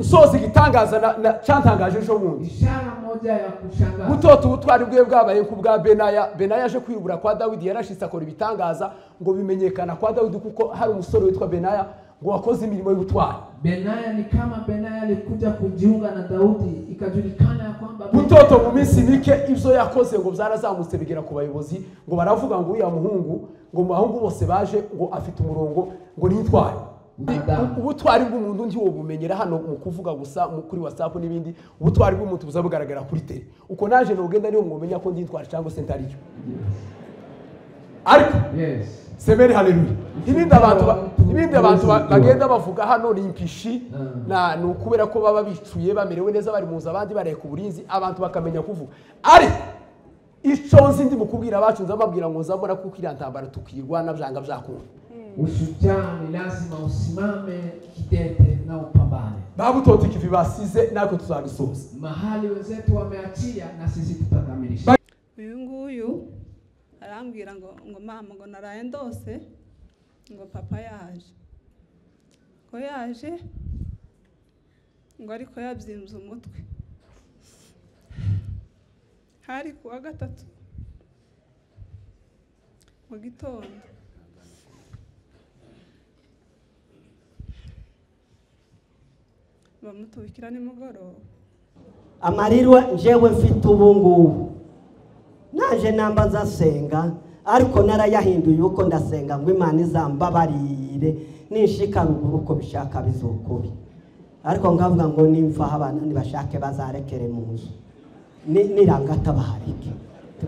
Nsoza igitangaza cyantangaje ejo bundi. Ishara moja ya kushangaza. Butoto ubutwari bwe bwabaye ku bwa Benaya. Benaya aje kwibura kwa Dawidi yarashitse akora ibitangaza ngo bimenyekana kwa Dawidi kuko hari umusore witwa Benaya ngo wakoze imirimo y'ubutwari. Benaya ni kama Benaya alikuja kujiunga na Daudi, ikajulikana ya kwamba Butoto mu minsi mike ibyo yakoze ngo byarazamutse bigera ku bayobozi, ngo baravuga ngo uriya muhungu, ngo mu bahungu bose baje ngo afite umurongo ngo nitware. Ubutwari bw'umuntu ntiwo bumenyera hano mu kuvuga gusa kuri WhatsApp n'ibindi. Ubutwari bw'umuntu buza bugaragara kuri tele. Uko naje nogenda niyo mwomenya ko nditwara cyangwa se ntariyo. Ariko yes, semeri haleluya. Ibindi abantu bagenda bavuga hano ni impishi na nukubera ko baba bicuye bamerewe neza bari muza abandi bareka uburinzi abantu bakamenya kuvuga. Ariko ico nzi ndi mukubwira abacu nzababwira ngo nzabona kuko iriya ntambara tukirwana byanga byakunda. Ushujaa ni lazima usimame kidete na upambane. Babutoto ikivi basize nako tuzagisoza. Mahali wenzetu wameachia na sisi tutakamilisha. Uyu nguyu arambwira ngo mama ngo naraye ndose ngo papa yaje. Ko yaje ngo ariko yabyimbye umutwe. Hari kuwa gatatu mu gitondo. Bamutubikira nimugoroba. Amarirwa njewe mfite ubu ngubu naje namba nzasenga, ariko narayahinduye uko ndasenga ngo Imana izambabarire nishika ruguru uko bishaka bizokubi. Ariko ngavuga ngo nimfa abana nibashake bazarekere mu nzu nirangata baharike,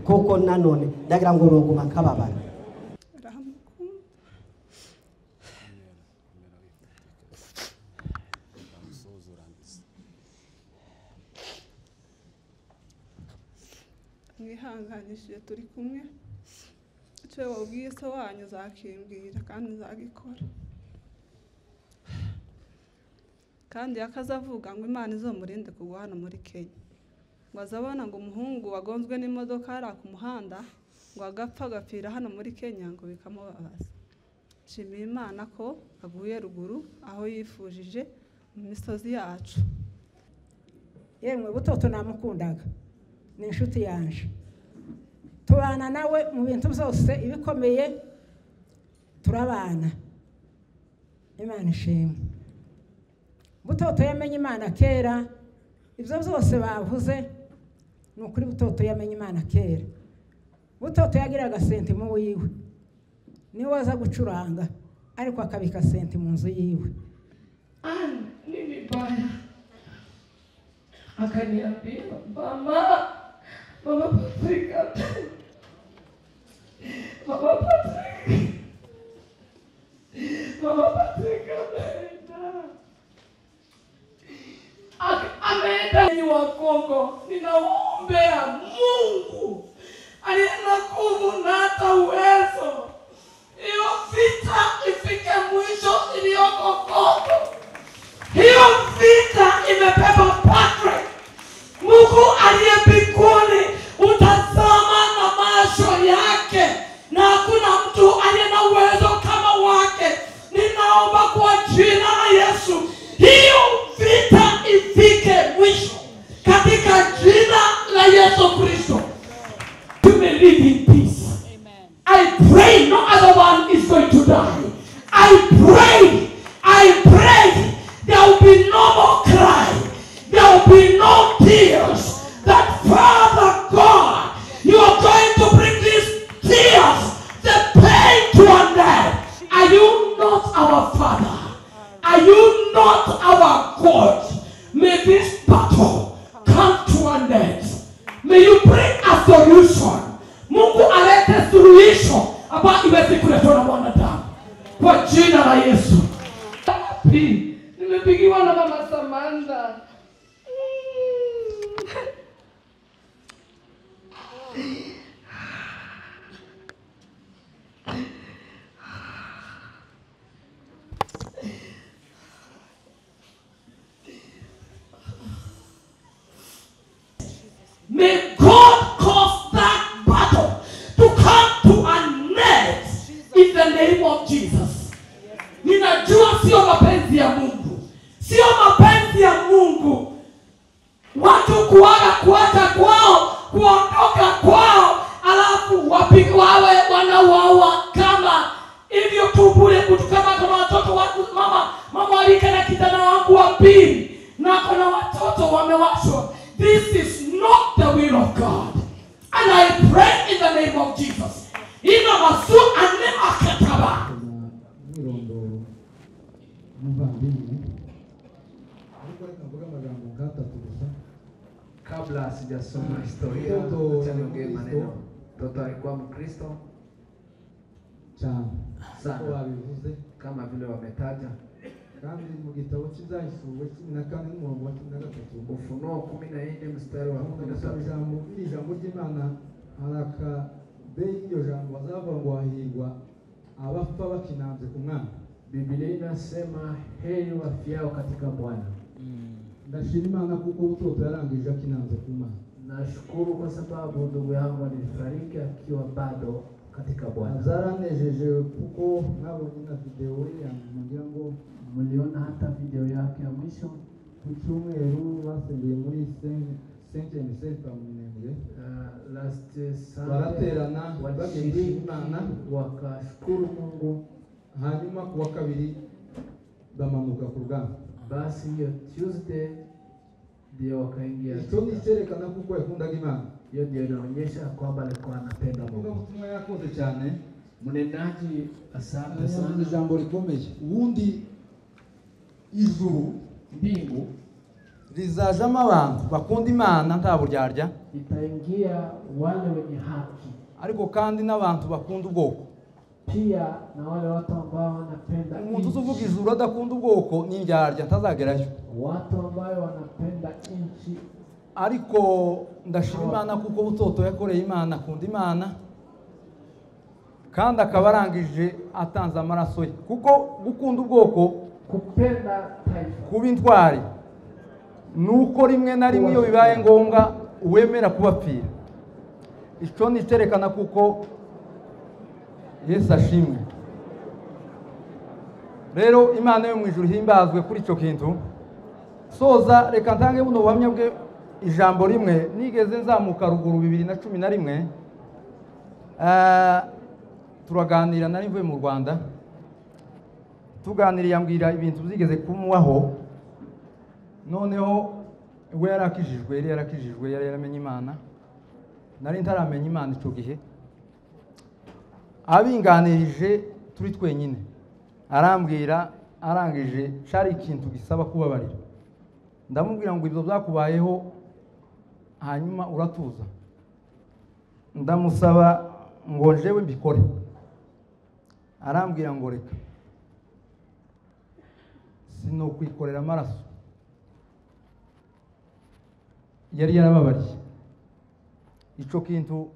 kuko nanone ndagira ngo ruguma kababara. Mwihanganishije turi kumwe, icyo wabwiye se wanyu uzakimbwira kandi nzagikora. Kandi yakazavuga ngo Imana izomurinde kugwa hano muri Kenya, ngo azabona ngo umuhungu wagonzwe n'imodoka ari ku muhanda ngo agapfa agapfira hano muri Kenya ngo bikamubabaza. Nshimiye Imana ko aguye ruguru aho yifujije mu misozi yacu. Yemwe Butoto namukundaga, ni inshuti yanje, tubana nawe mu bintu byose ibikomeye turabana. Imana ishimwe. Butoto yamenye Imana kera, ibyo byose bavuze ni ukuri. Butoto yamenye Imana kera. Butoto yagiraga senti mu wiwe, niwe aza gucuranga ariko akabika senti mu nzu yiwe. Ni vibaya. Akaniambia mama, mama Patrick, mama Patrick, mama Patrick ameenda, ameenda. Ni wa Kongo, ninaombea Mungu aliye na nguvu na hata uwezo, hiyo vita ifike mwisho iliyoko Kongo. Hiyo vita imebeba Patrick. Mungu aliye mbinguni utazama na macho yake, na hakuna mtu aliye na uwezo kama wake. Ninaomba kwa jina la Yesu, hiyo vita ifike mwisho katika jina la Yesu Kristo. You may live in peace. Amen. I pray no other one is going to die. I pray there will be no more cry. There will be no tears. That Father God, you are going to bring these tears, the pain to an end. Are you not our Father? Are you not our God? May this battle come to an end. May you bring a solution. Mungu alete suluhisho ambayo iweze kuletwa na mwanadamu. Kwa jina la Yesu. Nimepigiwa na mama Samantha. May God cause that battle to come to an end in the name of Jesus. Ninajua sio mapenzi ya Mungu. Sio mapenzi ya Mungu. kuaga, kuacha kwao, kuondoka kwao, alafu wawe wanauawa kama hivyo tu bure. Mtu kama kuna watoto wa mama alika na kijana wangu wa pili na kuna watoto wamewashwa. This is not the will of God. And I pray in the name of Jesus. Ina masu ane akataba. Kabla sijasoma historia, acha niongee maneno. Mtoto alikuwa Mkristo sana, kama vile wametaja. Ufunuo 14 mstari wa 13. Biblia inasema heri wafiao katika Bwana. Nashukuru kwa sababu ndugu yangu alifariki akiwa bado katika Bwana. Mliona hata video yake ya mwisho. Last Sunday walishiriki wakashukuru Mungu. Basi hiyo Tuesday ndio wakaingia. Hiyo ndio inaonyesha kwamba alikuwa anapenda Mungu. Mnenaji, asante sana. Jambo rikomeye. Ubundi ijuru mbingu rizajamo abantu bakunda Imana nta buryarya, itaingia wale wenye haki, ariko kandi n'abantu bakunda ubwoko pia na wale watu ambao wanapenda. Umuntu uzuvuga ijuru adakunda ubwoko ni indyarya, ntazagerayo. Watu ambao wanapenda nchi. Ariko ndashima Imana kuko Butoto yakoreye Imana, akunda Imana, kandi akaba arangije atanze amaraso ye. Kuko gukunda ubwoko, kupenda taifa, kuba intwari, nuko rimwe na rimwe iyo bibaye ngombwa uwemera kubapfira. Ico ni cyerekana kuko Yesu ashimwe. Rero Imana yo mu ijuru himbazwe kuri ico kintu. Soza reka ntange buno buhamya bwe ijambo rimwe. Nigeze nzamuka ruguru 2011, turaganira, nari mvuye mu Rwanda, tuganiriye ambwira ibintu byigeze kumubaho. Noneho we yarakijijwe, yari yaramenye Imana, nari ntaramenya Imana ico gihe. Abinganirije turi twenyine, arambwira, arangije cari ikintu gisaba kubabarira. Ndamubwira ngo ibyo byakubayeho hanyuma uratuza. Ndamusaba ngo jewe mbikore, arambwira ngo reka sinokwikorera amaraso. Yari yarababariye. Ico kintu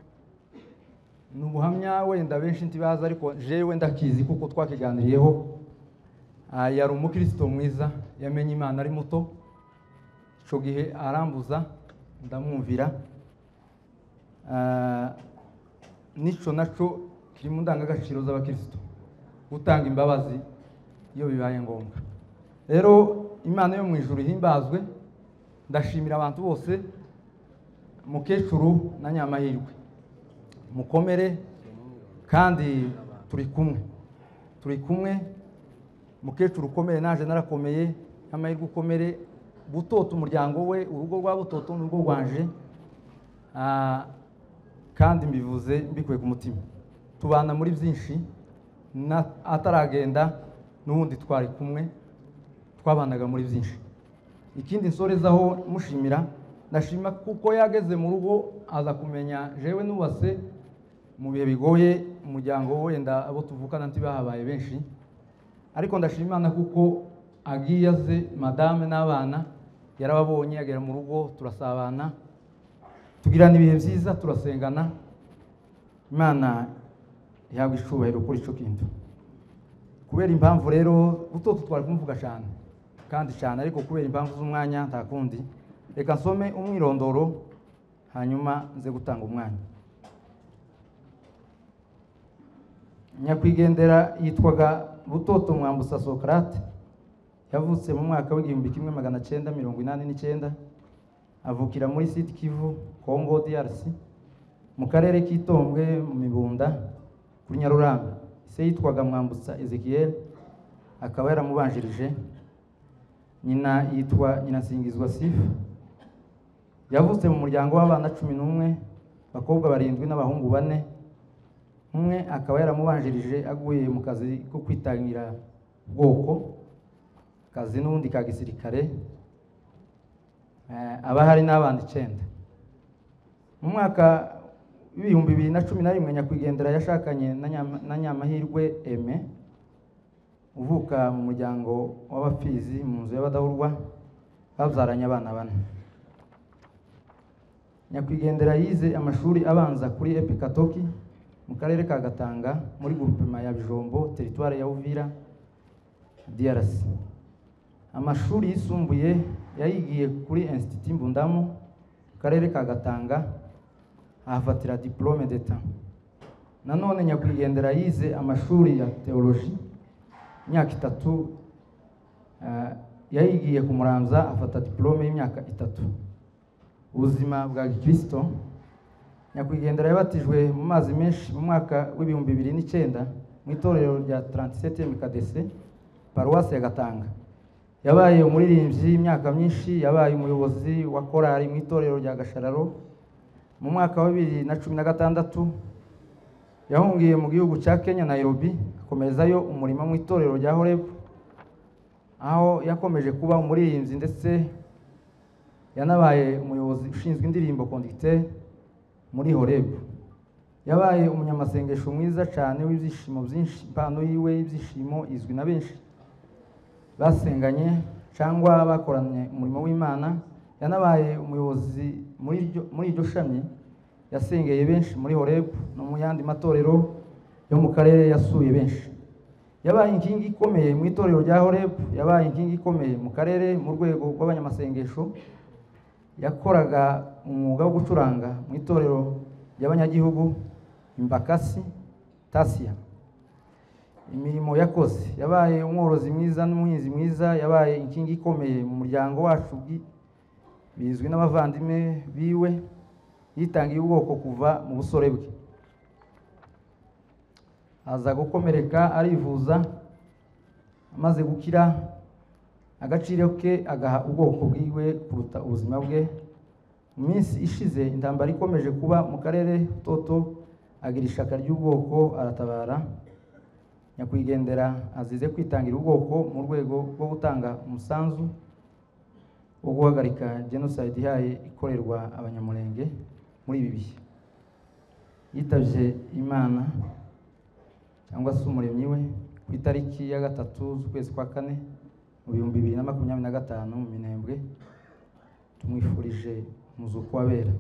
ni ubuhamya wenda benshi ntibaza, ariko jewe ndakizi kuko twakiganiriyeho. Yari umukristo mwiza, yamenye Imana ari muto. Ico gihe arambuza, ndamwumvira. Nico naco kiri mu ndangagaciro z'abakristo, gutanga imbabazi iyo bibaye ngombwa. Rero Imana yo mu ijuru ihimbazwe. Ndashimira abantu bose, mukecuru na Nyamahirwe, mukomere kandi turi kumwe, turi kumwe. Mukecuru ukomere, naje narakomeye, Nyamahirwe ukomere. Butoto umuryango we, urugo rwa Butoto n'urugo rwanje, kandi mbivuze mbikuye ku mutima. Tubana muri byinshi, ataragenda n'ubundi twari kumwe, twabanaga muri byinshi. Ikindi nsorezaho mushimira, ndashima kuko yageze mu rugo aza kumenya jewe nuwase mu bihe bigoye, umuryango wenda abo tuvukana ntibahabaye benshi, ariko ndashima Imana kuko agiye aze madame n'abana yarababonye, agera mu rugo turasabana, tugirana ibihe byiza, turasengana. Imana ihabwa icubahiro kuri ico kintu. Kubera impamvu rero Butoto twari kumuvuga cyane kandi cyane, ariko kubera impamvu z'umwanya nta kundi, reka nsome umwirondoro hanyuma nze gutanga umwanya. Nyakwigendera yitwaga Butoto Mwambutsa Socrate, yavutse mu mwaka wa 1989, Avukira muri Sud Kivu, Congo DRC, mu karere k'Itombwe mu Mibunda kuri Nyarurambi. Se yitwaga Mwambutsa Ezekiel, akaba yaramubanjirije. Nyina yitwa Nyinasingizwa Sifa. Yavutse mu muryango w'abana 11, abakobwa 7 n'abahungu 4. Umwe akaba yaramubanjirije aguye mu kazi ko kwitangira ubwoko, kazi n'ubundi ka gisirikare. Aba hari n'abandi 9. Mu mwaka 2011 nyakwigendera yashakanye na Nyamahirwe Aime, uvuka mu muryango w'Abapfizi mu nzu y'Abadahurwa, babyaranye abana 4. Nyakwigendera yize amashuri abanza kuri Epikatoki mu karere ka Gatanga muri groupement ya Bijombo, territoire ya Uvira, DRC. Amashuri yisumbuye yayigiye kuri Institut Mbundamo mu karere ka Gatanga, ahafatira diplome d'etat. Nanone nyakwigendera yize amashuri ya theologie imyaka 3, yayigiye ku Muramza afata diplome y'imyaka 3. Ubuzima bwa Gikristo, nyakwigendera yabatijwe mu mazi menshi mu mwaka w'2009 mu itorero rya 37 KDC, paruwasi ya Gatanga. Yabaye umuririmbyi imyaka myinshi, yabaye umuyobozi wa korali mu itorero rya Gashararo. Mu mwaka wa 2016 yahungiye mu gihugu cya Kenya, Nairobi, akomezayo umurimo mu itorero rya Horeb, aho yakomeje kuba umuririmbyi ndetse yanabaye umuyobozi ushinzwe indirimbo, conducteur muri Horeb. Yabaye umunyamasengesho mwiza cyane w'ibyishimo byinshi. Impano yiwe y'ibyishimo izwi na benshi basenganye cyangwa bakoranye umurimo w'Imana. Yanabaye umuyobozi muri iryo shami, yasengeye benshi muri Horeb no mu yandi matorero yo mu karere, yasuye benshi. Yabaye inkingi ikomeye mu itorero rya Horeb, yabaye inkingi ikomeye mu karere mu rwego rw'abanyamasengesho. Yakoraga umwuga wo gucuranga mu itorero ry'abanyagihugu Imbakasi Tasia. Imirimo yakoze, yabaye umworozi mwiza n'umuhinzi mwiza, yabaye inkingi ikomeye mu muryango wacu bizwi n'abavandimwe biwe. Yitangiye ubwoko kuva mu busore bwe. Aza gukomereka arivuza, amaze gukira agaciro ke agaha ubwoko bwiwe kuruta ubuzima bwe. Mu minsi ishize intambara ikomeje kuba mu karere, Toto agira ishaka ry'ubwoko aratabara. Nyakwigendera azize kwitangira ubwoko mu rwego rwo gutanga umusanzu wo guhagarika genocide ihaye ikorerwa Abanyamulenge muri ibi bihe. Yitabye Imana cyangwa se umuremyi we ku itariki ya 3 z'ukwezi kwa 4 mu 2025 mu Minembwe. Tumwifurije umuzuko w'abera.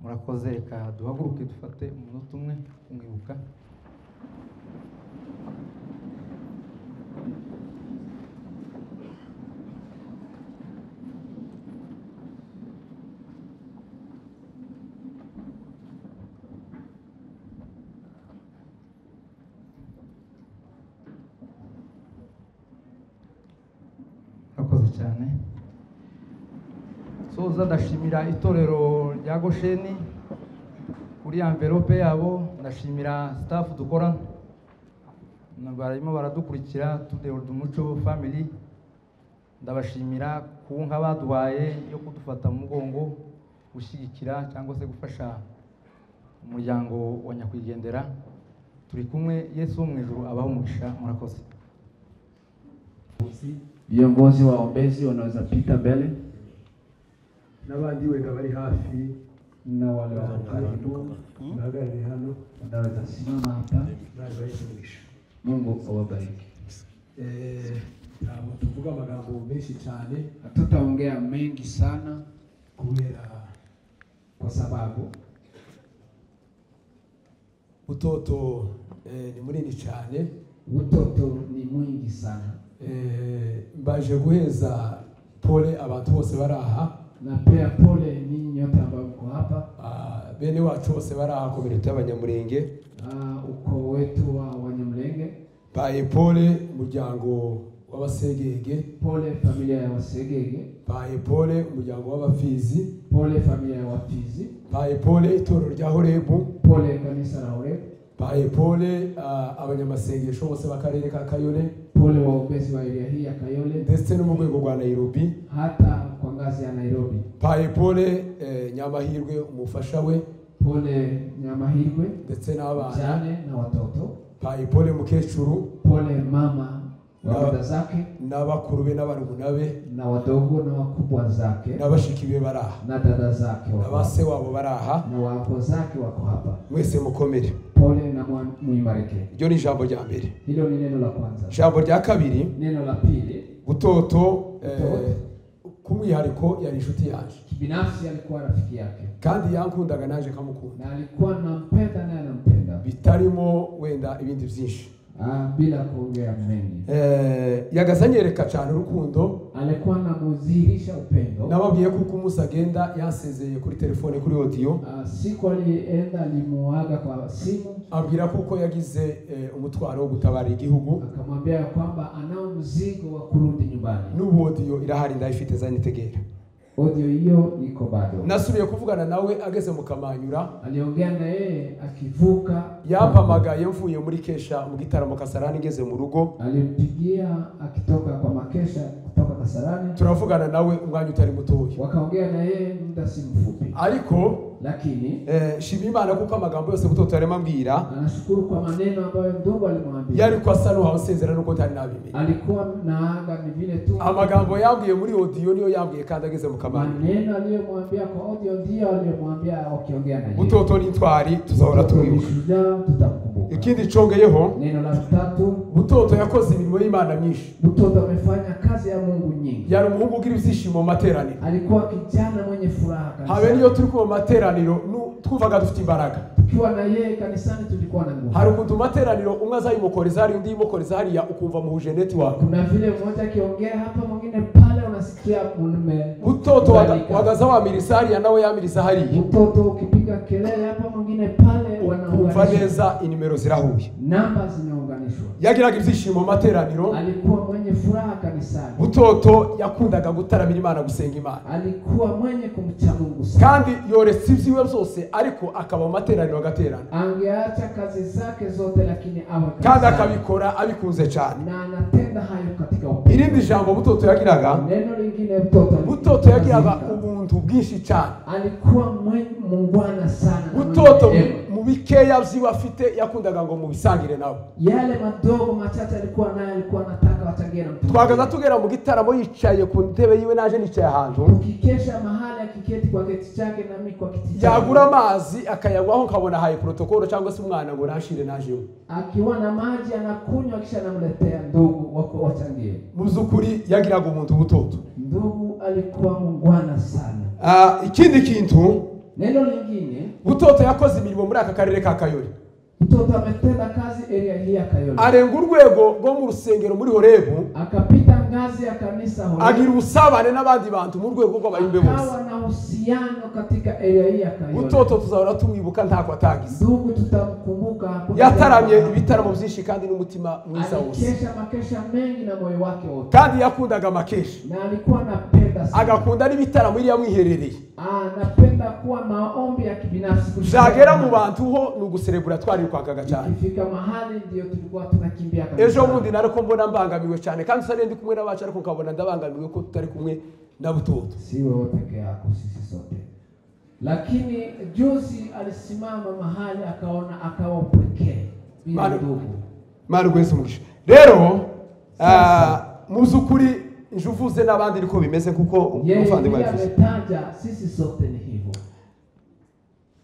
Murakoze, reka duhaguruke dufate umunota umwe kumwibuka. Murakoze cyane. Soza ndashimira itorero rya Gosheni kuri envelope yabo, ndashimira staff dukorana barimo baradukurikira Tudehold Umuco Family. Ndabashimira ku nka baduhaye yo kudufata mu mugongo, gushyigikira cyangwa se gufasha umuryango wa nyakwigendera. Turi kumwe, Yesu wo mu ijuru abaho umugisha. Murakoze. Viongozi wa ombezi wanaweza pita mbele, n'abandi wenda bari hafi na wale wako karibu bahagarare hano, wanaweza simama hapa. Mungu awabariki. Ntabwo tuvuga amagambo menshi cyane, hatutaongea mengi sana kubera kwa sababu utoto ni munini cyane, utoto ni mwingi sana. Mbaje guheza pole abantu bose bari aha, na pia pole ninyi nyote ambao mko hapa, bene wacu bose bari aha, kominote y'Abanyamulenge, ukoo wetu wa Wanyamulenge. Baye pole umuryango w'Abasegege. Pole familia ya Wasegege. Mpaye pole umuryango w'Abafizi. Pole familia ya Wafizi. Mpaye pole itorero rya Horebu. Pole kanisa la Horebu. Mpaye pole abanyamasengesho bose b'akarere ka Kayole. Pole waombezi wa area hii ya Kayole. Ndetse no mu rwego rwa Nairobi. Hata kwa ngazi ya Nairobi. Mpaye pole Nyamahirwe umufasha we. Pole Nyamahirwe ndetse n'abana mjane na watoto. Mpaye pole mukecuru. Pole mama wa dada zake n'abakuru be n'abarumuna be na wadogo na wakubwa zake n'abashiki be baraha na dada zake na base wabo baraha na wako zake wako hapa. Mwese mukomere. Pole na muimarike. Iryo ni ijambo rya mbere. Hilo ni neno la kwanza. Ijambo rya kabiri, neno la pili, Butoto kumwihariko yari inshuti yanje. Kibinafsi alikuwa rafiki yake. Kandi yankundaga naje kamukunda. Na alikuwa nampenda naye anampenda. Bitarimo wenda ibindi byinshi. Bila kuongea mengi. Yagazanyereka cyane urukundo. Alikuwa anamudhihirisha upendo. Nababwiye kuko umunsi agenda yansezeye kuri telefone kuri audio. Siku alienda alimuaga kwa simu. Abwira kuko yagize umutwaro wo gutabara igihugu. Akamwambia kwamba anao mzigo wa kurudi nyumbani. N'ubu audio irahari ndayifite zanitegera. Audio hiyo iko bado. Nasubiye kuvugana nawe ageze mu Kamanyura. Aliongea na yeye akivuka. Yampamagaye mvuye muri kesha mu gitaramo Kasarani ngeze mu rugo. Alimpigia akitoka kwa makesha kutoka Kasarani. Turavugana nawe umwanya utari mutoya. Wakaongea na yeye muda si mfupi. Ariko lakini shima Imana kuko amagambo yose Butoto yarimo ambwira. Anashukuru kwa maneno ambayo ndugu alimwambia. Yari kwa sano hawasezera nuko ntari nabimenye. Alikuwa naaga ni vile tu. Amagambo yambwiye muri audio niyo yambwiye kandi ageze mu Kamanyura. Maneno aliyomwambia kwa audio ndio aliyomwambia wakiongea na yeye. Butoto ni intwari tuzahora tumwibuka. Tutakumbuka. Ikindi congeyeho, neno la tatu, Butoto yakoze imirimo y'Imana myinshi. Butoto amefanya kazi ya Mungu nyingi. Yari umuhungu ugira ibyishimo mu materaniro. Alikuwa kijana mwenye furaha kanisani. Habe niyo turi ku materaniro twumvaga dufite imbaraga. Tukiwa na yeye kanisani tulikuwa na nguvu. Hari ukuntu materaniro umwe azayimukoreza hari undi yimukoreza hariya ukumva muhuje network. Kuna vile mmoja akiongea hapa mwingine pale unasikia mume. Butoto wagaza wamirisa hariya nawe yamirisa hariya. Butoto ukipiga kelele hapa mwingine pale wanaunganisha. Umva neza inimero zirahuye. Namba zinaunganishwa. Yagiraga ibyishimo mu materaniro. Alikuwa mwenye furaha kanisani. Butoto yakundaga gutaramira Imana gusenga Imana. Alikuwa mwenye kumcha Mungu sana. Kandi yoretse ibyiwe byose ariko akaba mu materaniro agaterana. Angeacha kazi zake zote lakini awe kanisani. Kandi akabikora abikunze cyane. Na anatenda hayo katika upendo. Irindi jambo Butoto yagiraga, neno lingine Butoto yagiraga ubuntu bwinshi cyane. Alikuwa mwenye mungwana sana. Butoto mu bikeya byiwe afite yakundaga ngo mubisangire nawe. Yale madogo machache alikuwa naye alikuwa anataka wachangie na mtu. Twagaza tugera mu gitaramo yicaye ku ntebe yiwe naje nicaye ahantu. Ukikesha mahali akiketi kwa kiti chake na mimi kwa kiti changu. Yagura amazi akayagwaho nkabona haye protocol cyangwa se umwana ngo nashire najeho. Akiwa na maji anakunywa kisha anamletea ndugu wako wachangie. Mu byukuri yagiraga umuntu Butoto. Ndugu alikuwa mungwana sana. Ikindi kintu, neno lingine, Butoto yakoze imirimo muri aka karere ka Kayole. Butoto ametenda kazi area hii ya Kayole. Arenga urwego rwo mu rusengero muri Horebu. Akapita ngazi ya kanisa Horebu. Agira ubusabane n'abandi bantu mu rwego rw'abayumbe bose. Akawa na uhusiano katika area hii ya Kayole. Butoto tuzahora tumwibuka ntako atagize. Ndugu tutamkumbuka. Yataramye ibitaramo byinshi kandi n'umutima mwiza wose. Alikesha makesha mengi na moyo wake wote. Kandi yakundaga makesha. Na alikuwa anapenda sana. Agakunda n'ibitaramo iri yamwiherereye. Anapenda kuwa maombi ya kibinafsi. Byagera mu bantu ho ni uguserebura twarirukankaga cyane. Ikifika mahali ndio tulikuwa tunakimbia kabisa. Ejo bundi nariko mbona mbangamiwe cyane kandi usare ndi kumwe n'abacu ariko nkabona ndabangamiwe ko tutari kumwe na Butoto. Si wewe peke yako, sisi sote. Lakini juzi alisimama mahali akaona akawa pekee bila ndugu. Mana gwese umugisha. Rero mu byukuri njuvuze n'abandi niko bimeze kuko umuvandimwe yavuze. Ametaja sisi sote ni hivyo.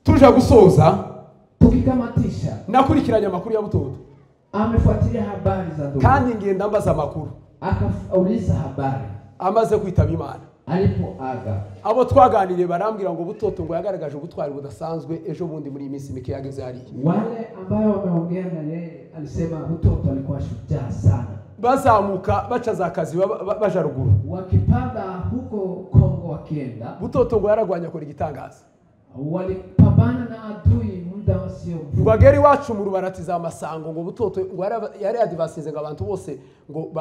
Tuja gusoza tukikamatisha. Nakurikiranye amakuru ya Butoto. Amefuatilia habari za ndugu. Kandi ngenda mbaza amakuru. Akauliza habari. Amaze kwitaba Imana. Alipoaga. Abo twaganiriye barambwira ngo Butoto ngo yagaragaje ubutwari budasanzwe ejo bundi muri iminsi mike yageze hariya. Wale ambao wameongea na yeye alisema Butoto alikuwa shujaa sana. Bazamuka baca za kazi baja ruguru. Wakipanda huko Kongo wakienda. Butoto ngo yaragwanya akora igitangaza. Walipambana na adui muda sio mfupi. Ngo agere iwacu mu rubaratiza amasango ngo Butoto ngo yari yadivasize ngo abantu bose ngo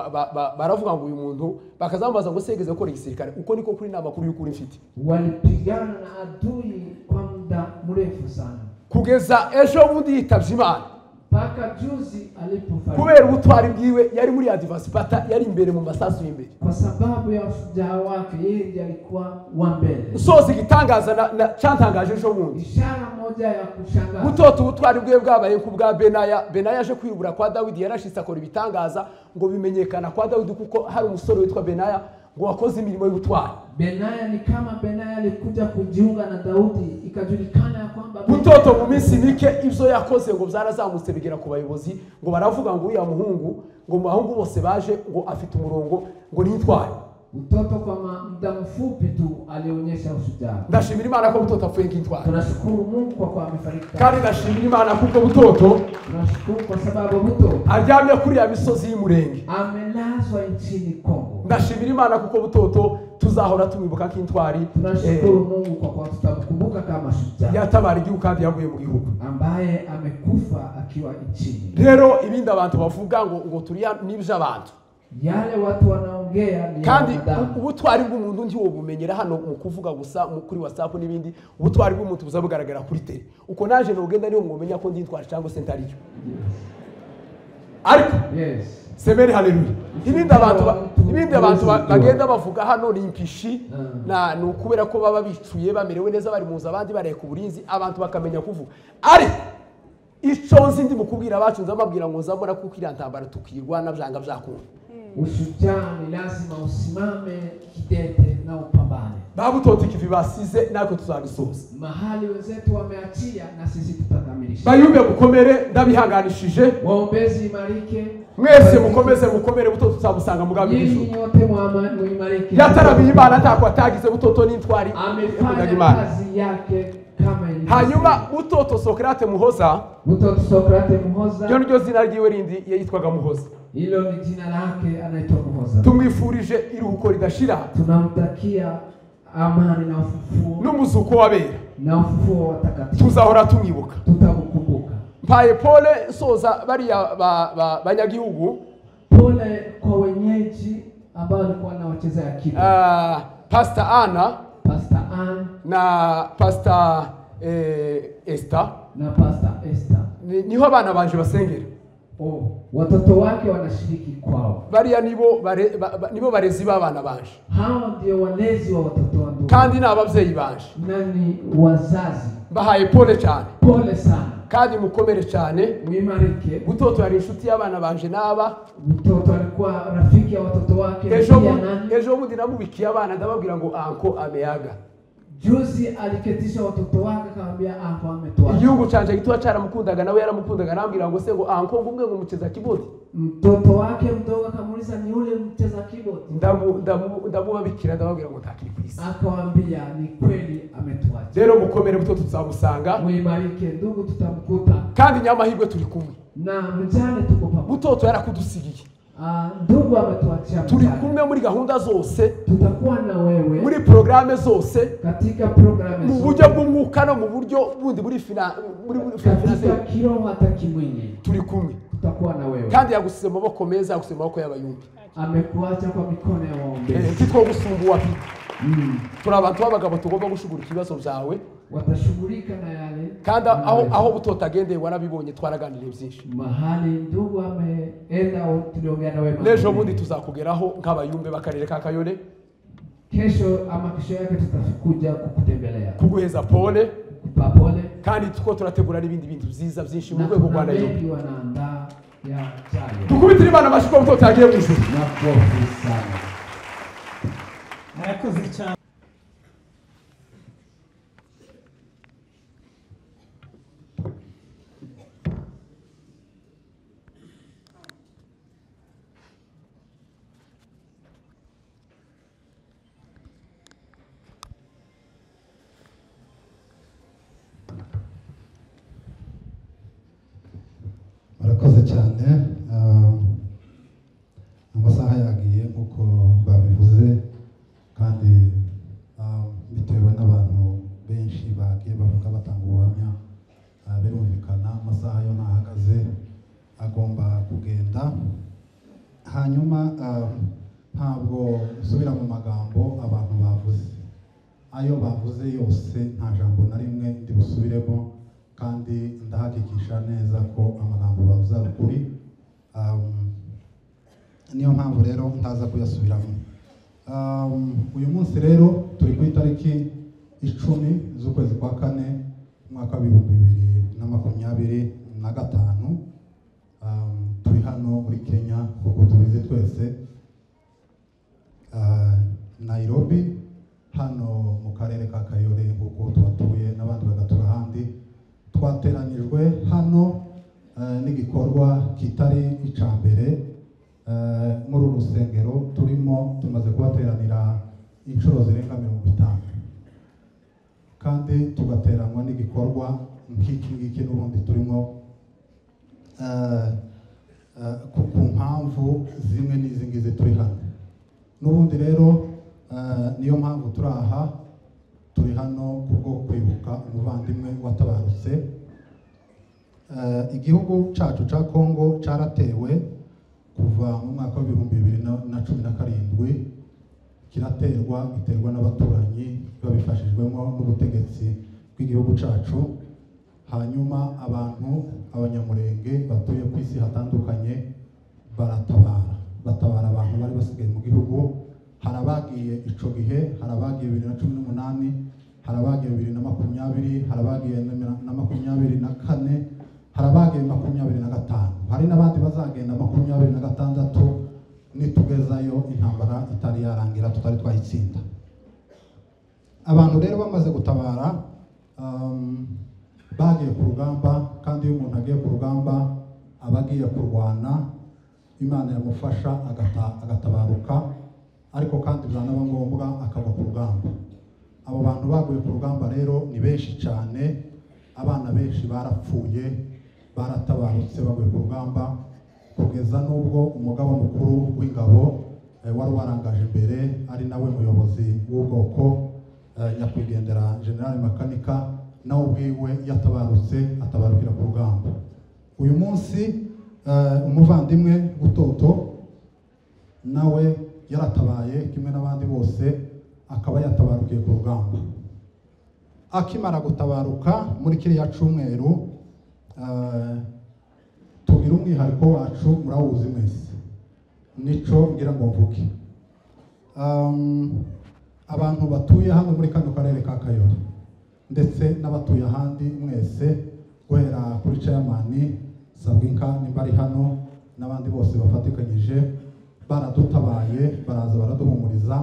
baravuga ngo uyu muntu bakazamubaza ngo segeze gukora igisirikare. Uko niko kuri n'amakuru y'ukuri mfite. Walipigana na adui kwa muda mrefu sana kugeza ejo bundi yitavye Imana. Mpaka juzi alipofariki. Kubera ubutwari bwiwe yari muri advance pata, yari imbere mu masasu y'imbere. Kwa sababu ya ushujaa wake yeye ndiye alikuwa wa mbele. Sozi gitangaza na cyantangaje ejo bundi. Ishara moja ya kushangaza. Butoto ubutwari bwiwe bwabaye ku bwa Benaya. Benaya aje kwibura kwa Dawidi yarashitse akora ibitangaza ngo bimenyekana kwa Dawidi kuko hari umusore witwa Benaya ngo wakoze imirimo y'ubutwari. Benaya ni kama Benaya alikuja kujiunga na Daudi ikajulikana ya kwamba Butoto mu minsi mike ibyo yakoze ngo byarazamutse bigera ku bayobozi ngo baravuga ngo uriya muhungu ngo mu bahungu bose baje ngo afite umurongo ngo nitware. Butoto kwa muda mfupi tu alionyesha ushujaa. Ndashimira Imana ko Butoto apfuye nk'intwari. Tunashukuru Mungu kwa kuwa amefariki. Kandi ndashimira Imana kuko Butoto tunashukuru kwa sababu Butoto aryamye kuri ya misozi y'Umurenge. Amelazwa nchini Kongo. Ndashimira Imana kuko Butoto tuzahora tumwibuka nk'intwari. Tunashukuru Mungu kwa kuwa tutamkumbuka kama shujaa. Yatabara igihugu kandi yaguye mu gihugu. Ambaye amekufa akiwa nchini. Rero ibindi abantu bavuga ngo turiya nibyo abantu. Yale watu wanaongea ni kandi ubutwari bw'umuntu nti wobumenyera hano mu kuvuga gusa kuri WhatsApp n'ibindi. Ubutwari bw'umuntu buzabugaragara kuri tele. Uko naje nogenda niyo mwomenya ko ndi intwari cyangwa se ntariyo. Ariko yes, semeri haleluya. Ibindi abantu bagenda bavuga hano ni impishi na nukubera ko baba bicuye bamerewe neza bari muza abandi bareka uburinzi abantu bakamenya kuvuga. Ariko ico nzi ndi mukubwira abacu nzamabwira ngo nzamora kuko iriya ntambara tukirwana byanga byakunda. Ushujaa ni lazima usimame kidete na upambane. Babutoto ikivi basize nako tuzagisoza. Mahali wenzetu wameachia na sisi tutakamilisha. Bayumbe mukomere ndabihanganishije. Waombezi imarike. Mwese mukomeze mukomere Butoto tuzabusanga mugambi w'ijuru. Nyinyi nyote muimarike. Yatarabiye Imana ntako atagize Butoto n'intwari. Amefanya kazi yake kama ilivyo. Hanyuma Butoto Sokrate Muhoza. Butoto Sokrate Muhoza. Ryo niryo zina ryiwe rindi yitwaga Muhoza. Hilo ni jina lake, anaitwa Muhoza. Tumwifurije iruhuko ridashira. Tunamtakia amani na ufufuo. N'umuzuko w'abera. Na ufufuo wa watakatifu. Tuzahora tumwibuka. Tutamukumbuka. Mpaye pole soza bariya banyagihugu. Pole kwa wenyeji ambao walikuwa wanacheza akiba. Pastor Anna, Pastor Ann na Pastor Esther na Pastor Esther. Niho abana banje basengera. Oh, watoto wake wanashiriki kwao. Bariya nibo barezi b'abana banje. Hao ndio walezi wa watoto wangu. Kandi n'ababyeyi banje. Nani wazazi. Bahaye pole cyane. Pole sana. Kandi mukomere cyane. Muimarike. Butoto yari inshuti y'abana banje n'aba. Butoto alikuwa rafiki ya watoto wake. Ejo bundi namubikiye abana ndababwira ngo anko ameaga. Juzi aliketisha watoto wake akamwambia anko ametoa. Igihugu canje gitwa cyaramukundaga nawe yaramukundaga arambwira ngo se ngo anko ngumwe ngo mucheza keyboard. Mtoto wake mdogo akamuuliza ni yule mcheza keyboard. Ndamubabikira ndababwira ngo ntakiri ku isi. Akamwambia ni kweli ametuacha. Rero mukomere Butoto tuzamusanga. Muimarike ndugu, tutamkuta. Kandi nyamahirwe turi kumwe. Na mjane tuko pamoja. Butoto yarakudusigiye. Ndugu ametuachia. Turi kumwe muri gahunda zose. Tutakuwa na wewe muri programme zose, katika programme mu buryo bw'umwuka no mu buryo bundi muri katika kiroho hata kimwili. Turi kumwe. Tutakuwa na wewe. Kandi yagusize mu maboko meza, yagusize mu maboko y'abayumbi. Amekuacha kwa mikono ya waombezi. Titwo gusumbuwa pi. Turi abantu b'abagabo tugomba gushugurika ibibazo byawe. Watashughulika na yale. Kandi aho Butoto agendeye warabibonye, twaraganiriye byinshi. Mahali ndugu ameenda tuliongea na wewe. N'ejo bundi tuzakugeraho nk'abayumbe b'akarere ka Kayole. Kesho ama kesho yake tutakuja kukutembelea. Kuguheza pole. Kukupa pole. Kandi tuko turategura n'ibindi bintu byiza byinshi mu rwego rwa Nairobi. Wanaandaa ya chayo. Dukubitire Imana amashyi ko Butoto yagiye mu ijuru. Makofi sana. Murakoze cyane. Murakoze cyane. Amasaha yagiye nkuko babivuze, kandi bitewe n'abantu benshi bagiye bavuga batanga ubuhamya, birumvikana. Amasaha yo ntahagaze, agomba kugenda. Hanyuma ntabwo nsubira mu magambo abantu bavuze, ayo bavuze yose nta jambo na rimwe ndi busubiremo, kandi ndahakikisha neza ko amagambo bavuze ari ukuri. Niyo mpamvu rero ntaza kuyasubiramo. Uyu munsi rero turi ku itariki 10 z'ukwezi kwa 4 umwaka wa 2025. Turi hano muri Kenya kuko tubizi twese, Nairobi, hano mu karere ka Kayole nk'uko tubatuye n'abandi bagatura ahandi. Twateranyijwe hano n'igikorwa kitari icya mbere. Muri uru rusengero turimo tumaze kubateranira inshuro zirenga 50, kandi tugateranwa n'igikorwa nk'iki ngiki n'ubundi turimo ku mpamvu zimwe n'izi ngizi turi hano. N'ubundi rero niyo mpamvu turi aha, turi hano kubwo kwibuka umuvandimwe watabarutse. Igihugu cyacu cya Kongo cyaratewe kuva mu mwaka wa 2017, kiraterwa, giterwa n'abaturanyi babifashijwemo n'ubutegetsi bw'igihugu cyacu. Hanyuma abantu abanyamurenge batuye ku isi hatandukanye baratabara, batabara abantu bari basigaye mu gihugu. Hari abagiye ico gihe, hari abagiye 2018, hari abagiye 2020, hari abagiye na 24, hari abagiye 25, hari n'abandi bazagenda 26 nitugezayo intambara itari yarangira, tutari twayitsinda. Abantu rero bamaze gutabara bagiye ku rugamba, kandi iyo umuntu agiye ku rugamba aba agiye kurwana, Imana yamufasha agatabaruka, ariko kandi byanaba ngombwa akagwa ku rugamba. Abo bantu baguye ku rugamba rero ni benshi cyane, abana benshi barapfuye, baratabarutse baguye ku rugamba, kugeza n'ubwo umugaba mukuru w'ingabo wari warangaje imbere ari nawe muyobozi w'ubwoko, nyakwigendera General Makanika, nawe ubwiwe yatabarutse, atabarukira ku rugamba. Uyu munsi umuvandimwe Butoto nawe yaratabaye kimwe n'abandi bose, akaba yatabarukiye ku rugamba. Akimara gutabaruka muri kiriya cyumweru, tugira umwihariko wacu murawuzi mwese, nico ngira ngo mvuge. Abantu batuye hano muri kano karere ka Kayole ndetse n'abatuye ahandi mwese, guhera kuri chairman Sabwinka nimba ari hano n'abandi bose bafatikanyije, baradutabaye, baraza baraduhumuriza,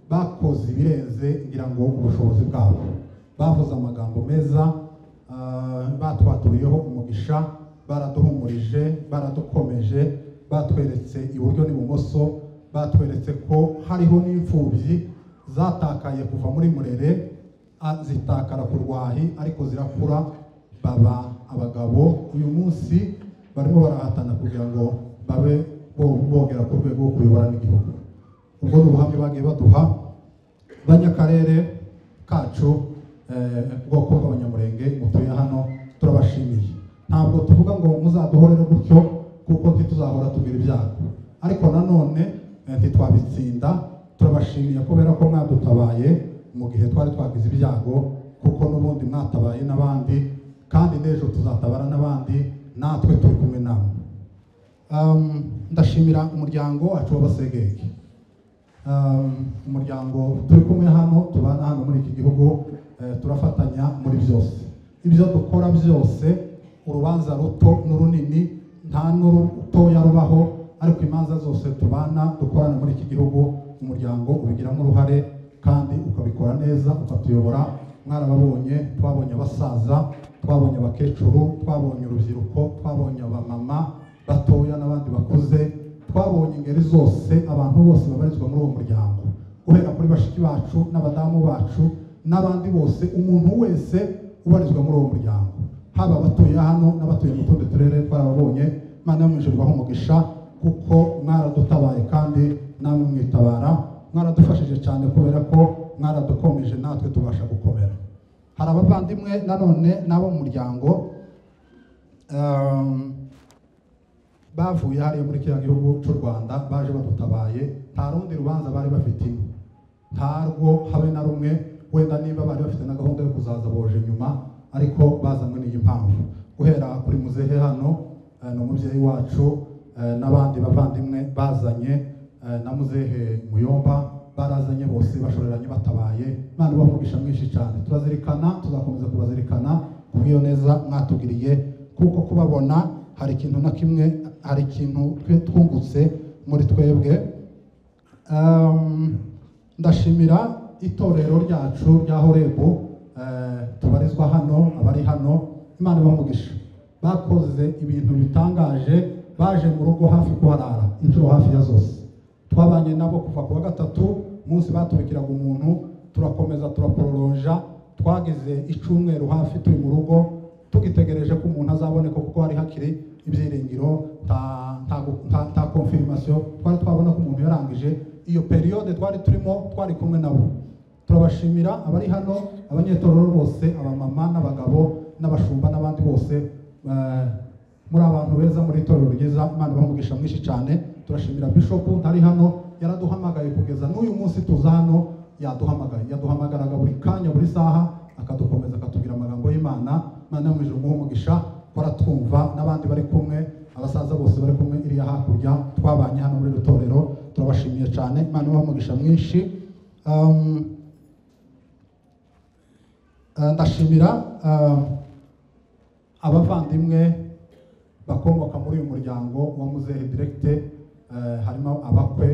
bakoze ibirenze ngira ngo ubushobozi bwabo, bavuze amagambo meza, batwaturiyeho umugisha, baraduhumurije, baradukomeje, batweretse iburyo n'ibumoso, batweretse ko hariho n'imfubyi zatakaye kuva muri Murere, zitakara ku Rwahi, ariko zirakura baba abagabo. Uyu munsi barimo barahatana kugira ngo babe bogera ku rwego rwo kuyobora n'igihugu. Ubwo ni ubuhamya bagiye baduha banyakarere kacu, ubwoko bw'abanyamurenge mutuye hano, turabashimiye. Ntabwo tuvuga ngo muzaduhorere gutyo, kuko ntituzahora tugira ibyago, ariko nanone ntitwabitsinda. Turabashimiye kubera ko mwadutabaye mu gihe twari twagize ibyago, kuko n'ubundi mwatabaye n'abandi, kandi n'ejo tuzatabara n'abandi, natwe turi kumwe namwe. Ndashimira umuryango wacu w'Abasegege, umuryango turi kumwe hano, tubana hano muri iki gihugu, turafatanya muri byose. Ibyo dukora byose, urubanza ruto n'urunini, nta n'urutoya rubaho, ariko imanza zose tubana dukorana muri iki gihugu, umuryango ubigiramo uruhare kandi ukabikora neza, ukatuyobora. Mwarababonye, twabonye abasaza, twabonye abakecuru, twabonye urubyiruko, twabonye abamama batoya n'abandi bakuze, twabonye ingeri zose, abantu bose babarizwa muri uwo muryango, guhera kuri bashiki bacu n'abadamu bacu n'abandi bose, umuntu wese ubarizwa muri uwo muryango, haba abatuye hano n'abatuye mu tundi turere, twarababonye. Imana yo mu ijuru ibahe umugisha, kuko mwaradutabaye kandi namwe mwitabara, mwaradufashije cyane kubera ko mwaradukomeje natwe tubasha gukomera. Hari abavandimwe nanone n'abo mu muryango Bavuye hariya muri kiriya gihugu cy'u Rwanda baje badutabaye, nta rundi rubanza bari bafite ino, ntarwo habe na rumwe. Wenda niba bari bafite na gahunda yo kuzaza boje nyuma, ariko bazanywe n'iyi mpamvu. Guhera kuri muzehe hano, ni umubyeyi wacu, n'abandi bavandimwe bazanye na muzehe Muyomba, barazanye bose bashoreranye batabaye. Imana ibahe umugisha mwinshi cyane. Turazirikana, tuzakomeza kubazirikana kubw'iyo neza mwatugiriye, kuko kubabona hari ikintu na kimwe, hari ikintu twungutse muri twebwe. Ndashimira itorero ryacu rya Horebu, tubarizwa hano, abari hano, Imana ibahe umugisha. Bakoze ibintu bitangaje, baje mu rugo hafi kuharara inshuro hafi ya zose. Twabanye nabo kuva ku wa gatatu munsi batubikiraga umuntu, turakomeza turaprolonja, twagize icumweru hafi turi mu rugo tugitegereje ko umuntu azaboneka, kuko hari hakiri ibyiringiro, nta confirmation twari twabona ko umuntu yarangije iyo periode twari turimo, twari kumwe nabo. Turabashimira abari hano, abanyetorero bose, abamama n'abagabo n'abashumba n'abandi bose, muri abantu beza muri itorero ryiza. Imana ibahe umugisha mwinshi cyane. Turashimira Bishop ntari hano, yaraduhamagaye kugeza n'uyu munsi tuza hano, yaduhamagaye, yaduhamagaraga buri kanya buri saha, akadukomeza akatubwira amagambo y'Imana. Imana yo mu ijuru imuhe umugisha, baratwumva n'abandi bari kumwe, abasaza bose bari kumwe iriya hakurya twabanye hano muri iri torero, turabashimiye cyane. Imana ibahe umugisha mwinshi. Ndashimira abavandimwe bakomoka muri uyu muryango wa muzehe directe, harimo abakwe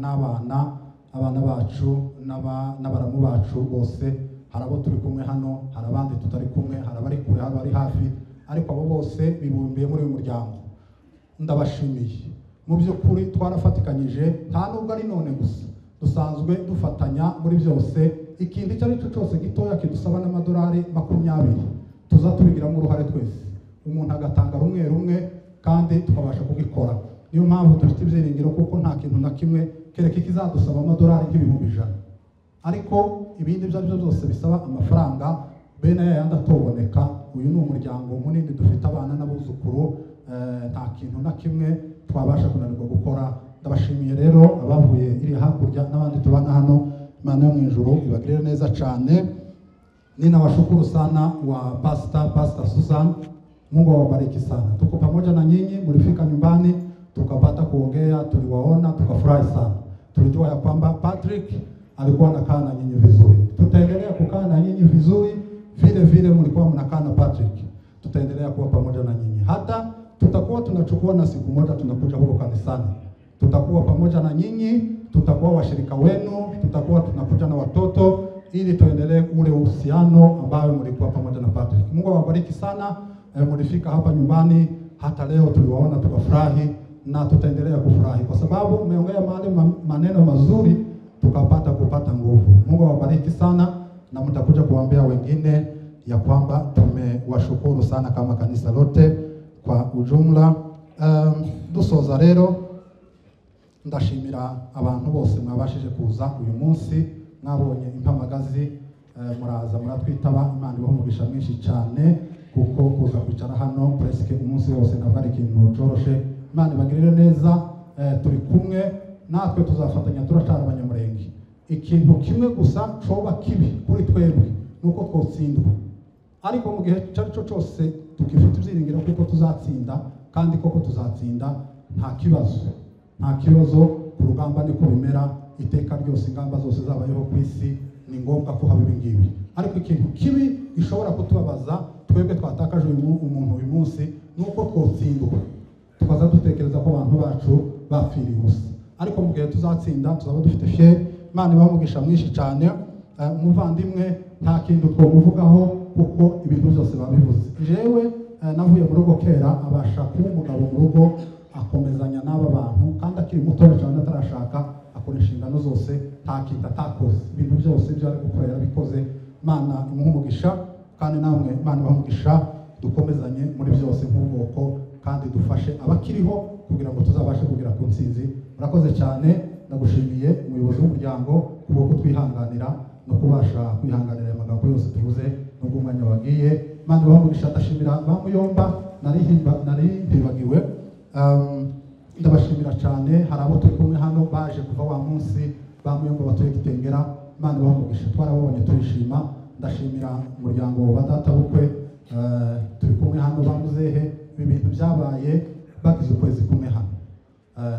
n'abana, abana bacu n'abaramu bacu bose. Hari abo turi kumwe hano, hari abandi tutari kumwe, hari abari kure, hari abari hafi, ariko abo bose bibumbiye muri uyu muryango. Ndabashimiye mu by'ukuri, twarafatikanyije, nta nubwo ari none gusa, dusanzwe dufatanya muri byose. Ikintu icyo ari cyo cyose gitoya kidusaba n'amadolari 20 tuza tubigiramo uruhare twese, umuntu agatanga rumwe rumwe kandi tukabasha kugikora. Niyo mpamvu dufite ibyiringiro, kuko nta kintu na kimwe kereka ikizadusaba amadolari nk'ibihumbi 100, ariko ibindi ibyo ari byo byose bisaba amafaranga bene aya yandi atoboneka. Uyu ni umuryango munini, dufite abana n'abuzukuru, nta kintu na kimwe twabasha kunanirwa gukora. Ndabashimiye rero abavuye iri hakurya n'abandi tubana hano. Imana yo mu ijuru ibagirire neza cyane. Ninawashukuru sana wa Pastor Susan, Mungu awabariki sana. Tuko pamoja na nyinyi, mlifika nyumbani tukapata kuongea, tuliwaona tukafurahi sana. Tulijua ya kwamba Patrick alikuwa anakaa na nyinyi vizuri. Tutaendelea kukaa na nyinyi vizuri vile vile mlikuwa mnakaa na Patrick. Tutaendelea kuwa pamoja na nyinyi. Hata tutakuwa tunachukua na siku moja tunakuja huko kanisani. Tutakuwa pamoja na nyinyi, tutakuwa washirika wenu, tutakuwa tunakuja na watoto ili tuendelee ule uhusiano ambao mlikuwa pamoja na Patrick. Mungu awabariki sana. Mlifika hapa nyumbani, hata leo tuliwaona tukafurahi na tutaendelea kufurahi kwa sababu umeongea mahali maneno mazuri tukapata kupata nguvu. Mungu awabariki sana, na mtakuja kuambia wengine ya kwamba tumewashukuru sana kama kanisa lote kwa ujumla. Dusoza rero ndashimira abantu bose mwabashije kuza uyu munsi, mwabonye impamagazi, muraza muratwitaba. Imana ibahe umugisha mwinshi cyane, kuko kuza kwicara hano presque umunsi wose ntabwo ari ikintu coroshe. Imana ibagirire neza. Turi kumwe natwe tuzafatanya, turacara abanyamurenge. Ikintu kimwe gusa coba kibi kuri twebwe nuko twotsindwa, ariko mu gihe icyo ari cyo cyose tukifite ibyiringiro kuko tuzatsinda, kandi koko tuzatsinda, nta kibazo, nta kibazo. Ku rugamba niko bimera iteka ryose, ingamba zose zabayeho ku isi ni ngombwa ko haba ibi ngibi. Ariko ikintu kibi gishobora kutubabaza twebwe twatakaje umuntu uyu munsi nuko twotsindwa, tukaza dutekereza ko abantu bacu bapfiriye ubusa. Ariko mu gihe tuzatsinda tuzaba dufite fier. Imana ibahe umugisha mwinshi cyane. Umuvandimwe nta kintu twomuvugaho kuko ibintu byose babivuze. Jewe navuye mu rugo kera, abasha kuba umugabo mu rugo, akomezanya n'aba bantu, kandi akiri mutoya cyane atarashaka, akora inshingano zose, nta kintu atakoze, ibintu byose ibyo ari gukora yarabikoze. Imana imuhe umugisha, kandi namwe Imana ibahe umugisha, dukomezanye muri byose nk'ubwoko, kandi dufashe abakiriho kugira ngo tuzabashe kugera ku ntsinzi. Murakoze cyane, ndagushimiye umuyobozi w'umuryango kubwo kutwihanganira no kubasha kwihanganira aya magambo yose tuvuze nubwo umwanya wagiye. Imana ibahe umugisha. Ndashimira ba Muyomba Nari mbibagiwe. Ndabashimira cyane, hari abo turi kumwe hano baje kuva wa munsi bamuyomba batuye Kitengera, Imana ibahe umugisha, twarababonye turishima. Ndashimira umuryango wa data bukwe, turi kumwe hano bamuzehe. Ibi bintu byabaye bagize ukwezi kumwe hano,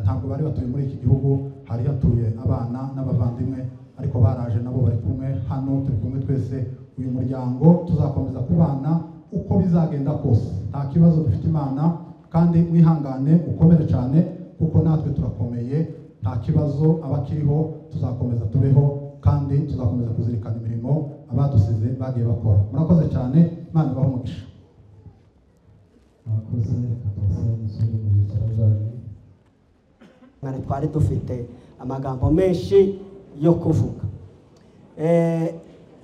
ntabwo bari batuye muri iki gihugu, hari hatuye abana n'abavandimwe, ariko baraje nabo bari kumwe hano, turi kumwe twese. Uyu muryango tuzakomeza kubana uko bizagenda kose, nta kibazo dufite Imana, kandi mwihangane ukomere cyane kuko natwe turakomeye, nta kibazo abakiriho tuzakomeza tubeho, kandi tuzakomeza kuzirikana imirimo abadusize bagiye bakora. Murakoze cyane, Imana ibahe umugisha. Murakoze, reka tubasabe musubire mu byicaro byanyu. Twari dufite amagambo menshi yo kuvuga.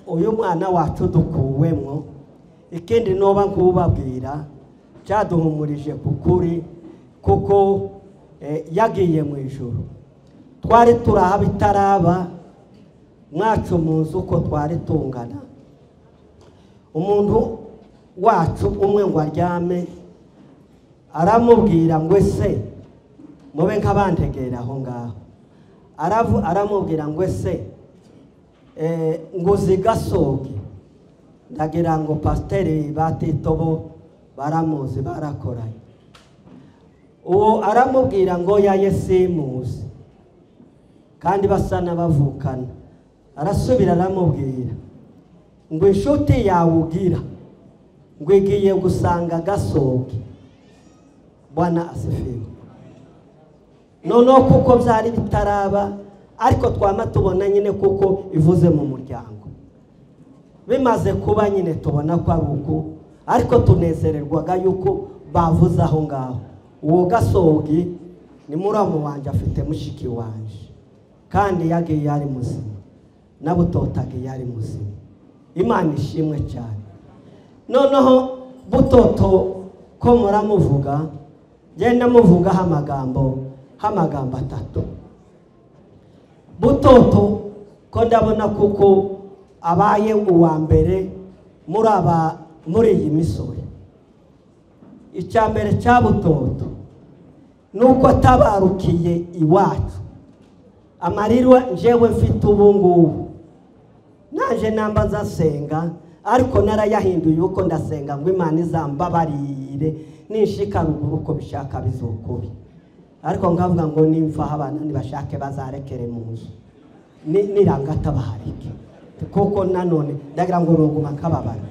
Uyu mwana wacu dukuwemo, ikindi noba nkubabwira cyaduhumurije kukuri, kuko yagiye mu ijuru. Twari turaha bitaraba mwacu mu nzu uko twari tungana, umuntu wacu umwe ngo aryame, aramubwira ngo ese mube nk'abantegera aho ngaho, aramubwira ngo ese ngo uzigasoge. Ndagira ngo pasiteri batitobo baramuzi barakoranye. Uwo aramubwira ngo yaye simuzi, kandi basa n'abavukana. Arasubira aramubwira ngo inshuti yawe ugira ngo igiye gusanga gasoge. Bwana asifiwe. Noneho kuko byari bitaraba, ariko twama tubona nyine kuko ivuze mu muryango, bimaze kuba nyine tubona ko ari uko, ariko tunezererwaga yuko bavuze aho ngaho. Uwo gasogi ni muramu wanjye, afite mushiki wanje, kandi yagiye ari muzima, nabutotaga yari muzima. Imana ishimwe cyane. Noneho Butoto ko muramuvuga, genda muvuga amagambo atatu. Butoto ko ndabona kuko abaye uwa mbere muri iyi misoro. Icya mbere cya Butoto nuko atabarukiye iwacu. Amarirwa njewe mfite ubu ngubu, naje namba nzasenga, ariko narayahinduye uko ndasenga ngo Imana izambabarire ninshika ruguru uko bishaka bizokubi, ariko ngavuga ngo nimfa abana nibashake bazarekere mu nzu niranga tabaharike, kuko nanone ndagira ngo ruguma kababara.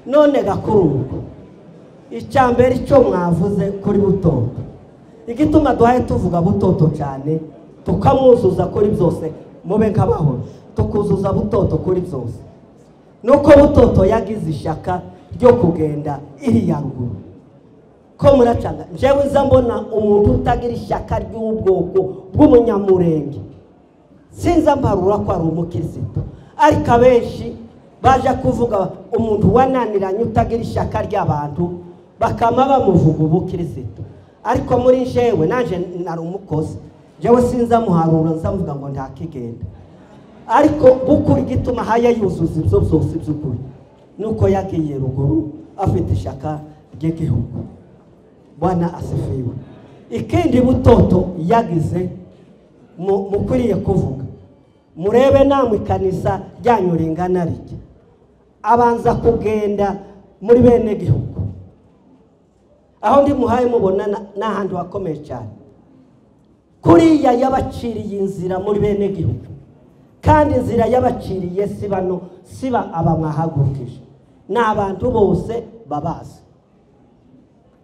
None gakuruko icya mbere icyo mwavuze kuri Butoto, igituma duhaye tuvuga Butoto cyane tukamwuzuza kuri byose, mube nk'abahoro tukuzuza Butoto kuri byose, nuko Butoto yagize ishyaka ryo kugenda iriya ruguru. Ko muracanga njyewe nza mbona umuntu utagira ishyaka ry'ubwoko bw'umunyamurenge, sinza mbarura ko ari umukristo, ariko abenshi baje kuvuga umuntu wananiranye utagira ishyaka ry'abantu bakama bamuvuga ubukristo. Ariko muri njyewe naje nari umukozi, njyewe sinza muharura nzamuvuga ngo ntakigenda, ariko bukuri gituma haya yuzuza ibyo byose by'ukuri nuko yagiye ruguru afite ishyaka ry'igihugu. Bwana asifiwe. Ikindi Butoto yagize mukwiriye kuvuga, murebe namwe ikanisa ryanyu ringana rike, abanza kugenda muri bene gihugu. Aho ndi muhaye mubona n'ahandi hakomeye cyane, kuriya yabaciriye inzira muri bene gihugu, kandi inzira yabaciriye si bano, siba abamwahagurukije, ni abantu bose babazi.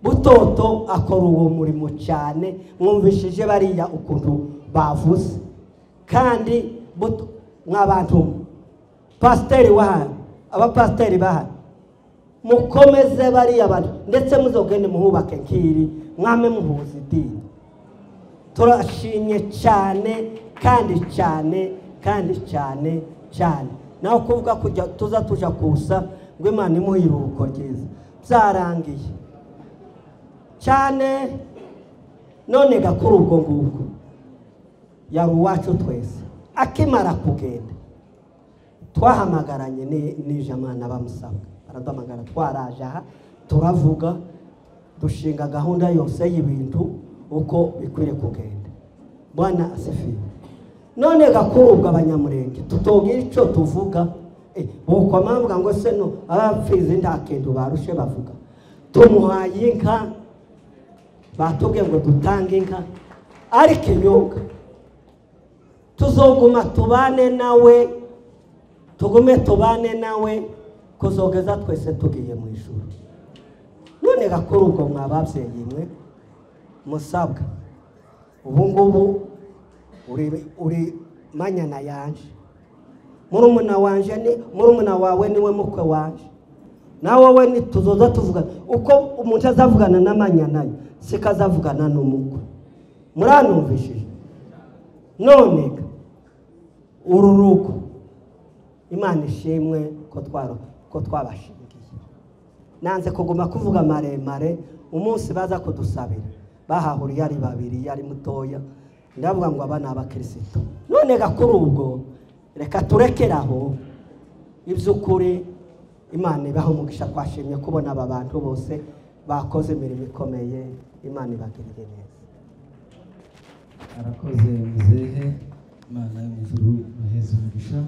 Butoto akora uwo murimo cyane, mwumvishije bariya ukuntu bavuze. Kandi mwabantu pasiteri wahano, abapasiteri bahano, mukomeze bariya bantu, ndetse muzogende muhubake nkiri mwame muhuza idini. Turashimye cyane kandi cyane kandi cyane cyane. Naho kuvuga kujya tuza tuja kusa ngo Imana imuhe iruhuko ryiza, byarangiye cyane. None gakuru ubwo ngubwo yari uwacu twese. Akimara kugenda twahamagaranye n'ijamana bamusabwa, baraduhamagara twaraje aha turavuga. Dushinga gahunda yose y'ibintu uko bikwiriye kugenda. Bwana asifiwe. None gakubwa abanyamurenge tutogira ico tuvuga, bokwa mpamvu ngo se no abapfizi nta kintu barushe bavuga. Tumuhaye inka, batubwiye ngo dutange inka, ariko inyunga tuzoguma tubane nawe, tugume tubane nawe kuzogeza twese tugiye mu ijuru. None gakuru ubwo mwababyeyi mwe musabwa ubu ngubu uri manyana yanje, murumuna wanje ni murumuna wawe niwe mukwe wanje, nawe we ni tuzoza tuvuga uko umuntu azavugana n'amanyana ye sikazavugana n'umukwe. Muranumvishije? None uru rugo Imana ishimwe ko twabashingiye. Nanze kuguma kuvuga maremare. Umunsi baza kudusabira bahahuriye ari babiri, yari mutoya, ndavuga ngo aba ni abakristo. None gakuru ubwo reka turekeraho. Iby'ukuri Imana ibaho umugisha, twashimye kubona aba bantu bose bakoze imirimo ikomeye. Imana ibagirire neza. Arakoze muzehe, Imana yo mu ijuru imuheze umugisha.